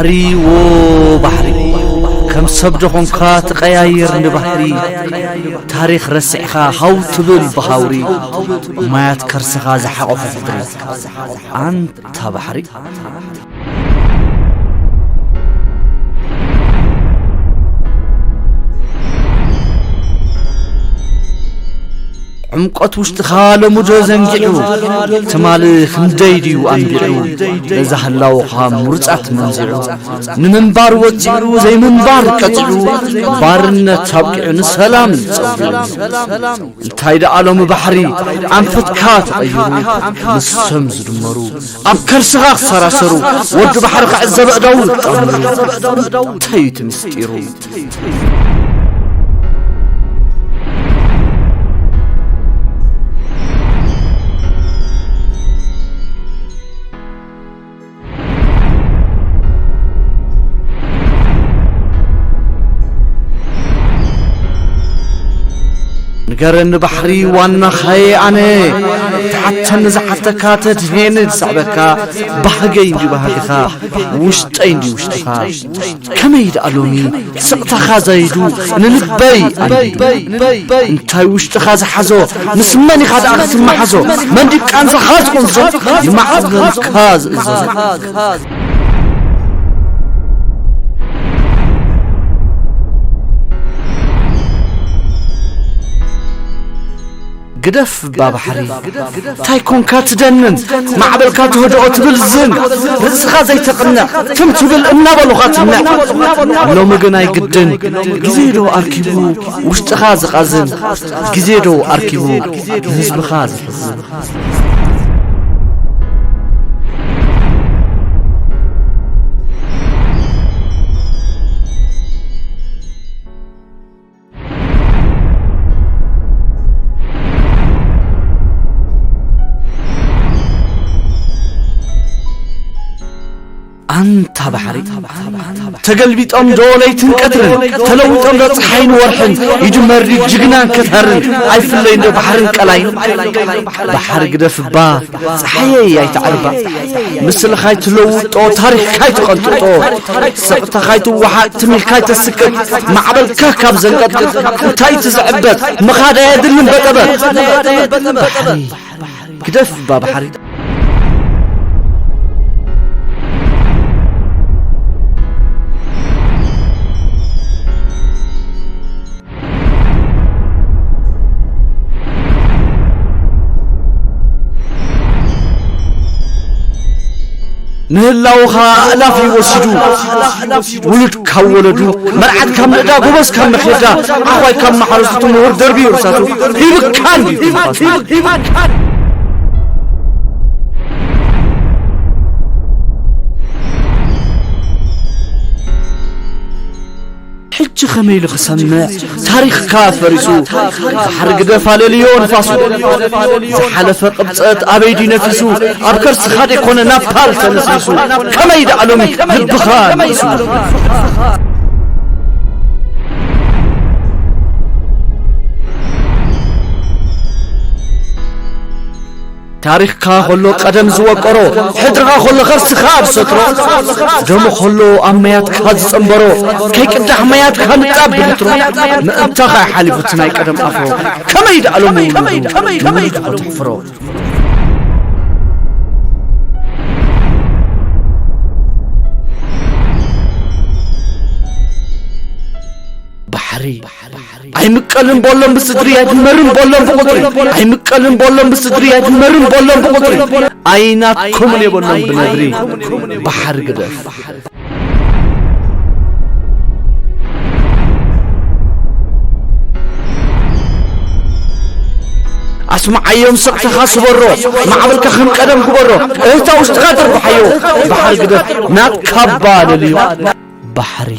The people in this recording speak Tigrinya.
ባሕሪ፣ ዎ ባሕሪ፣ ከም ሰብ ዶ ኾንካ ትቐያይር ንባሕሪ? ታሪኽ ረሲዕካ ሃው ትብል ብሃውሪ፣ ማያት ከርስኻ ዝሓቖፈ ሕድሪ። ኣንታ ባሕሪ። ዕምቆት ውሽጥኻ ለሙዶ ዘንጊዑ፣ ትማሊ ክንደይ ድዩ ኣንቢዑ፣ በዛ ህላወኻ ምሩጻት መንዚዑ፣ ንምንባር ወጺዑ ዘይምንባር ቀጺዑ፣ ባርነት ኣብቂዑ ንሰላም ጸዊዑ። እንታይ ደኣ ሎሚ ባሕሪ ኣንፈትካ ተቐይሩ፣ ምስ ሰም ዝድመሩ ኣብ ከርስኻ ክሰራሰሩ፣ ወዲ ባሕሪ ክዕዘብ ኣእዳዉ ይጣመሩ። እንታይ እዩ እቲ ምስጢሩ? ንገረኒ ባሕሪ ዋናኻየ ኣነ፣ ትሓተኒ ዝሓተካ ተድሄኒ ዝስዕበካ፣ ባህገይ እንዲ ባህግኻ፣ ውሽጠይ እንዲ ውሽጥኻ። ከመይ ደኣ ሎሚ ስቕታኻ ዛይዱ ንልበይ ኣንዲዱ። እንታይ ውሽጥኻ ዝሓዞ ምስ መን ኢኻ ደኣ ክትመሓዞ? መን ድዩ ቃንዛኻ ዝቕንዞ ንማዕበልካ ዝእዘዞ? ግደፍ እባ ባሕሪ፣ ታይ ኮንካ ትደንን? ማዕበልካ ተህድኦ ትብል ዝን፣ ርእስኻ ዘይተቕንዕ፣ ትም ትብል እናበሉኻ ትምንዕ። ሎሚ ግን ኣይግድን፣ ግዜ ዶ ኣርኪቡ፣ ውሽጥኻ ዝቓዝን፣ ግዜ ዶ ኣርኪቡ፣ ንህዝብኻ ዝሕዝን። ኣንታ ባሕሪ፣ ተገልቢጦም ዶ ለይትን ቀትርን፣ ተለዊጦም ዶ ጸሓይን ወርሕን፣ ይድመር ድዩ ጅግናን ከታርን፣ ኣይፍለይን ዶ ባሕርን ቀላይን? ባሕሪ ግደፍ እባ፣ ጸሓየይ ኣይትዓርባ፣ ምስልኻ ኣይትለውጦ፣ ታሪኽካ ኣይትቐንጥጦ፣ ስቕታኻ ኣይትወሓጥ፣ ትም ኢልካ ኣይተስቅጥ፣ ማዕበልካ ካብ ዘንቀጥቅጥ፣ እንታይ እቲ ዝዕበጥ፣ ምኻድ ኣየድልን በጠበጥ። ባሕሪ፣ ግደፍ እባ ባሕሪ። ንህላውኻ ኣእላፍ እዩ ወሲዱ፣ ውሉድ ካብ ወለዱ፣ መርዓት ካብ ምእዳ፣ ጎበዝ ካብ መኼዳ፣ ዓዃይ ካብ ማሕረስቱ፣ ምሁር ደርቢዩ እርሳሱ፣ ሂብካ እንዲዩ ትንፋሱ። ሕጂ ከመይ ኢሉ ክሰምዕ ታሪኽካ ፈሪሱ? ባሕሪ ግደፍ ኣለልዮ ንፋሱ። ዝሓለፈ ቅብጸት ኣበይ ድዩ ነፊሱ? ኣብ ከርስኻ ደይኮነ ናብ ፓል ተነስኒሱ። ከመይ ደኣ ሎሚ ልብኻ ንኢሱ? ታሪኽካ ኸሎ ቀደም ዝወቀሮ፣ ሕድርኻ ኸሎ ኸርስኻ ኣብ ሰትሮ፣ ደሙ ኸሎ ኣብ መያትካ ዝጸንበሮ፣ ከይቅዳሕ መያትካ ንጣብ ብልትሮ፣ ምእንታኻ ሓሊፉ እቲ ናይ ቀደም ኣፍሮ፣ ከመይ ደኣ ሎሚ ውሉዱ ንውሉድኻ ተሕፍሮ? ባሕሪ ኣይምቀልን በሎም ብስድሪ፣ ኣይድመርን በሎም ብቑጽሪ። ኣይምቀልን በሎም ብስድሪ፣ ኣይድመርን በሎም ብቑጽሪ። ኣይናትኩምን የበሎም ብነድሪ፣ ባሕሪ ግደፍ። ኣስምዓዮም ስቕታኻ ስበሮ፣ ማዕበልካ ከም ቀደም ግበሮ። እህታ ውሽጥኻ ደርብሓዮ፣ ባሕሪ ግደፍ ናትካ እባ ለልዮ። ባሕሪ